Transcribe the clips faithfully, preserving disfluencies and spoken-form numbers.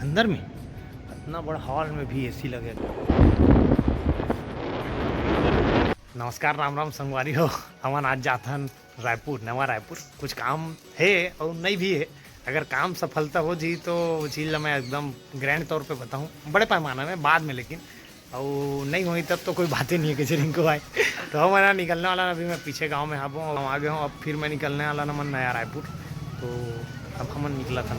अंदर में इतना बड़ा हॉल में भी एसी लगे। नमस्कार, राम राम संगवारी हो। हमन आज जाथन रायपुर, नवा रायपुर। कुछ काम हे और नहीं भी हे। अगर काम सफलता हो जी तो वो चीज़ ला मैं एकदम ग्रैंड तौर पे बताऊँ, बड़े पैमाना में, बाद में। लेकिन और नहीं होई तब तो कोई बात ही नहीं है, कैसे रिंकू भाई। तो हमन निकलने वाला ना, अभी मैं पीछे गांव में हाबो, हम आ गए हूँ। अब फिर मैं निकलने वाला ना मन नया रायपुर। तो अब हमन निकला था।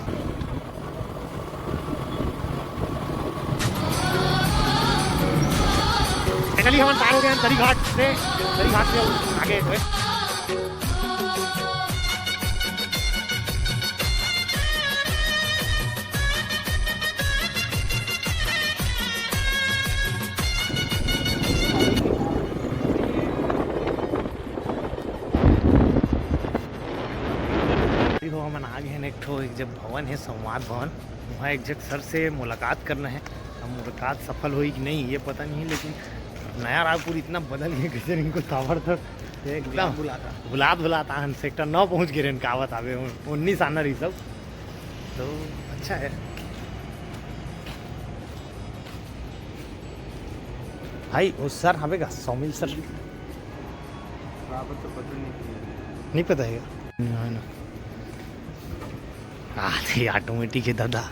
चलिए, हमन पार हो गए हैं दरी घाट से, दरी घाट से आगे। देखो, हमन आ गए हैं एक ठो, एक जब भवन है, संवाद भवन, वहाँ एक जगह सर से मुलाकात करना है। अब मुलाकात सफल होई कि नहीं, ये पता नहीं, लेकिन नया रायपुर इतना बदल गया, कैसे इनको ताबड़तोड़ एकदम भुलात भुलात आन। सेक्टर नौ पहुँच गए रहन, कहावत आवे, उन्नीस आना रही सब। तो अच्छा है भाई। वो सर हवे का, सौमिल सर? नहीं पता है क्या? नहीं है ना। आ, ये ऑटोमेटिक है दादा।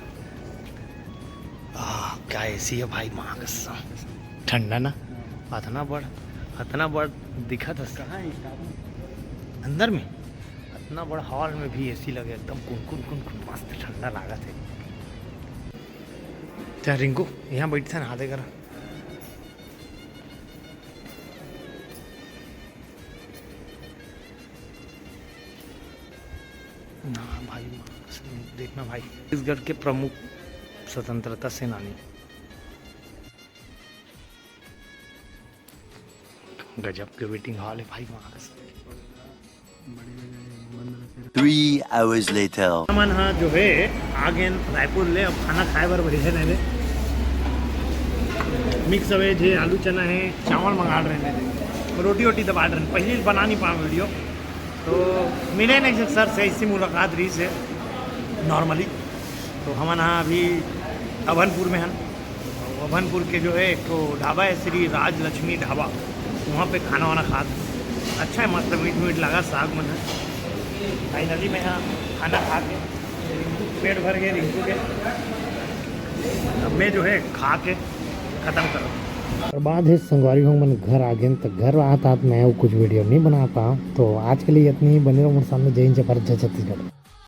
आ, क्या एसी है भाई, माँ कसम। ठंडा ना? अतना बड़, अतना बड़ दिखा था। कहाँ है स्टाफ? अंदर में। अतना बड़ हॉल में भी एसी लगे, एकदम कुनकुन कुनकुन मस्त ठंडा लागत है। क्या रिंकू, यहाँ बैठथे ना, आधे करा। ना भाई, देखना भाई, छत्तीसगढ़ के प्रमुख स्वतंत्रता सेनानी। गजब के वेटिंग हॉल है भाई, वहाँ का। Three hours later. हमन हा जो है आ गए रायपुर ले, अब खाना खाए बर बैठे नहीं ले। मिक्स वेज है, आलू चना है, चावल मंगा रहे हैं, रोटी वोटी दबा रहे हैं। पहले बना नहीं पाए वीडियो, तो मिले नहीं सर से, ऐसी मुलाकात रही से नॉर्मली। तो हमन हा अभी अभनपुर में हन। अभनपुर के जो है एक ठो ढाबा है, श्री राजलक्ष्मी ढाबा, वहाँ पे खाना वाना खात। अच्छा है, मस्त मीठ मीठ लगा, साग मन है। फाइनली मैं यहाँ खाना खा के पेट भर गए रिंकू के। अब मैं जो है खा के खत्म करूँ। और बाद है संगवारी हो, मन घर आ गए, तो घर आत आत मैं वो कुछ वीडियो नहीं बना पाऊँ। तो आज के लिए इतनी ही, बने रहो मोर सामने। जय हिंद, जय भारत, जय छत्तीसगढ़।